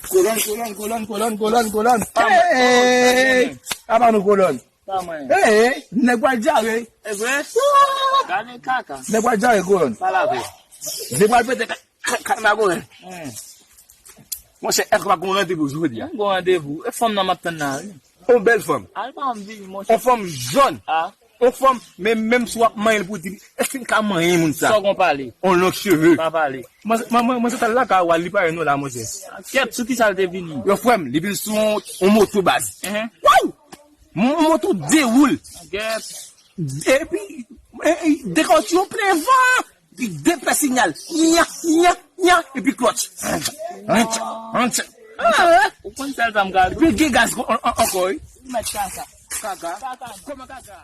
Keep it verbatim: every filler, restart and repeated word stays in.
Kolòn, kolòn, kolòn, kolòn, kolòn, kolòn. Hey! Apa nou kolòn? Hey! Nèg pral djare. E vre? Gade kaka. Nèg pral djare kolòn. Pale avè. Nèg pral pete. Ka- ka- Magoren. Monchè, èske w pa gen yon randevou jodi a? M gen yon randevou. E fanm nan m ap tann la, wi. Yon bèl fanm. Al pa anvi, monchè. Yon fanm jòn. Ah. Yon fanm, men menm si w ap manyen l pou di, èske m ka manyen moun sa? Sa w gon pale. Yon long cheve. Pa pale. Mwen, mwen, mwen, mwen se tal lakay ou al, li pa yon la, monchè. Kèt, sou ki sa l te vini? Yo, frè m, li vin sou yon, yon moto baz. Waw! Yon moto de woul. Kèt. Epi, e, e, dekòti yo plen van. Epi de pè sinyal. Nya, nya, nya. Epi klòtch. Rent, rent. Ah, ou konn sèl sa m ka di. Epi gen gaz an- an- ankò, wi. Ou mèt kaka. Kaka? Kaka. Kòman kaka?